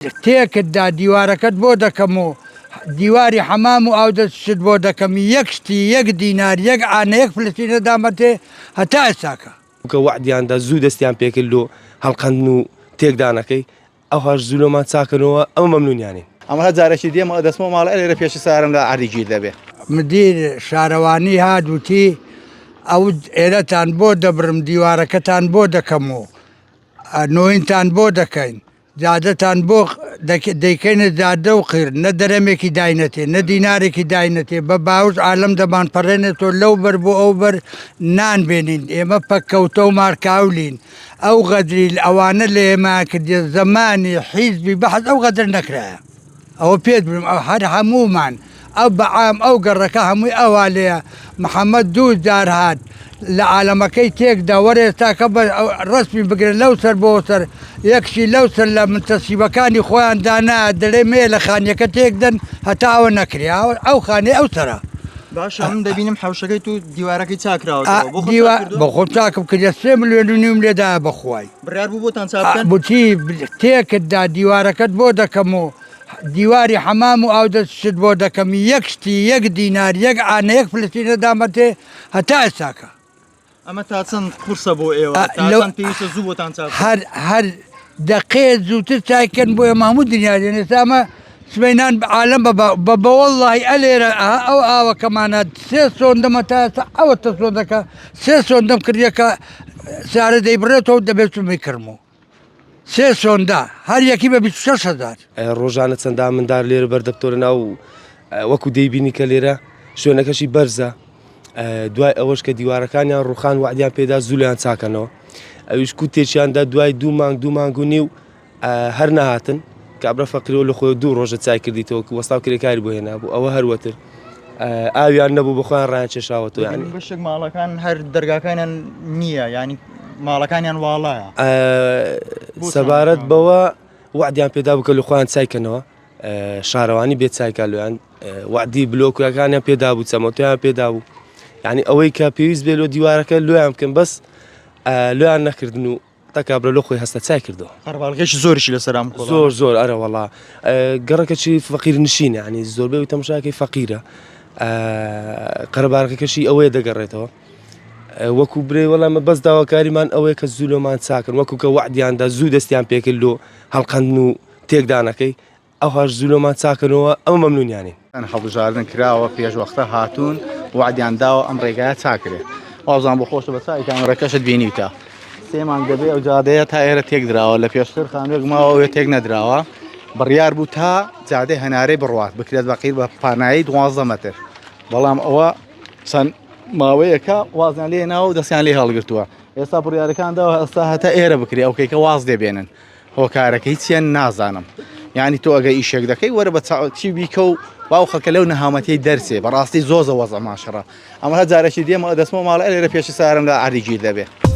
تێکت دا دیوارەکەت بۆ دەکەم و دیواری حەمام و ئاودەستت بۆ دەکەم، یەک شتی، یەک دینار، یەک عانە، یەک فلسی نەدامەتێ هەتا ئێستاکە. کە وەعدیان دا زوو دەستیان پێکرد لۆ هەڵقەندن و تێکدانەکەی، ئەوهاش زوو لۆمان چاکەنەوە، ئەمە مەمنونیانین. ئەمە هەر جارێکی دێمەوە دەچمەوە ماڵێ لێرە پێشی سارم لە عەردی گیر دەبێ. مدیر شارەوانی هات وتی ئەو ئێرەتان بۆ دەبرم دیوارەکەتان بۆ دەکەم و نۆینتان بۆ دەکەین جادەتان بۆ دەیکەینە جادە و قیر، نە دەرەمێکی داینەتێ، نە دینارێکی داینەتێ، بە باوش عالەم دەمانپەڕێنێتەوە لەو بەر بۆ ئەو بەر نان بێنین، ئێمە پەککەوتە و مارکاولین، ئەو غەدری ئەوانە لە ئێمەیان کردیە زەمانی حیزبی بەعس ئەو غەدرە نەکرایە. ئەوە پێت بڵێم ئەو هەر هەموومان ئەو بە عام ئەو گەڕەکە هەمووی ئەوا لێیە محەمەد دوو جار هات لە عالەمەکەی تێکدا وەرە ئێستاکە بە ڕەسمی بگرە لەو سەر بۆ سەر یەکشی لەو سەر لە منتەسیبەکانی خۆیان دانا دەڵێ مێ لە خانیەکە تێکدەن هەتا ئەوە نەکرێ ئەو خانەی ئەو سەرە. باشە من دەبینم حەوشەکەی تو دیوارەکەی چاکراوەتەوە بۆ خۆت چاک کردووە؟ بە خۆم چاکم کردە 3 میلیۆن و نیوم لێدایە بەخوای. بڕیار بوو بۆتان چاک بکەن؟ بوتی تێکت دا دیوارەکەت بۆ دەکەم و دیواری حەمام و ئاودەستت بۆ دەکەم، یەک شتی، یەک دینار، یەک عانە، یەک فلسی نەدامەتێ هەتا ئێستاکە. ئەمە تا چەند قورسە بۆ ئێوە؟ تا چەند پێویستە زوو بۆتان چاک بکەن؟ هەر هەر دەقەیە زووتر چاککەن بۆ ئێمە هەموو دنیا دێن ئێستا ئەمە سبەینان عالەم بە بە بە وەڵڵاهی ئەلێرە ئەها ئەو ئاوەکەمانە سێ سۆندەمە تا ئێستا ئەوەتە سۆندەکە سێ سۆندەم کردیە کە سارە دەیبڕێتەوە دەبێت چوم بیکڕم و سێ سۆندە هەر یەکی بە 26 هەزار. ڕۆژانە چەندان مندار لێرە بەردەکتۆرە ناو وەکو دەیبینی کە لێرە شوێنەکەشی بەرزە دوای ئەوەش کە دیوارەکانیان ڕوخان وعدیان پێدا زوو چاکەنەوە ئەویش کوتێکیاندا دوای دوو مانگ دوو مانگ و نیو هەر نەهاتن کابرا فەقیرەوە لە خۆی دوو ڕۆژە چای کردیتەوە وەستا و کرێکاری بۆ هێنابوو ئەوە هەروەتر ئاویان نەبوو بە خۆیان ڕایان کێشاوەتەوە ینی بەشێک ماڵەکان هەر دەرگاکانیان نییە ینی ماڵەکانیان واڵایە سەبارەت بەوە وعدیان پێدا بکە لە خۆیان چایکەنەوە شارەوانی بێت چایکە لۆیان وعدی بلۆکەکانیان پێدا بوو چەمەتۆیان پێدا بوو یعنی ئەوەی کە پێویست بێ لۆ دیوارەکە لۆیان بکەن بەس لۆیان نەکردن و تا کابرا لۆ خۆی هەستە چای کردەوە. قەرەباڵغیەکی زۆریشی لەسەر ئەم کۆڵانە. زۆر زۆر ئەرە وەڵا گەڕەکەچی فەقیر نشینە یعنی زۆربەی تەماشاکەی فەقیرە قەرەباڵغەکەشی ئەوەیە دەگەڕێتەوە وەکو برێ وەڵامە بەس داواکاریمان ئەوەیە کە زوو لۆمان چاکن وەکو کە وەعدیاندا زوو دەستیان پێکرد لۆ هەڵقەندن و تێکدانەکەی ئەوهاش زوو لۆمان چاکەنەوە ئەمە مەمنونیانین. هەڵبژاردن کراوە پێش وەختە هاتوون وەعدیان داوە ئەم ڕێگایە چاکرێ وابزانم بۆ خۆشت بە چاوی کامێڕەکەشت بینیوتە سێ مانگ دەبێ ئەو جادەیە تا ئێرە تێک دراوە لە پێشتر خانوێک ماوە ئەوێ تێک نەدراوە بڕیار بوو تا جادەی هەنارەی بڕوات بکرێت بە قیر بە پانایی 12 مەتر بەڵام ئەوە چەند ماوەیەکە وازیان لێ ناوە و دەستیان لێ هەڵگرتووە ئێستا بڕیارەکان داوە ئێستا هەتا ئێرە بکرێ ئەو کەیکە واز لێ بێنن هۆکارەکەی چیە نازانم یانی تۆ ئەگە ئیشێک دەکەی وەرە بە چی بیکە و باو خەکە لەو نەهامەتیەی دەرچێ بەڕاستی زۆزە وەزعمان شڕە ئەمە هەر جارێکی دێمەوە دەچمەوە ماڵێ لێرە پێشی سارم لە عەردی گیر دەبێ.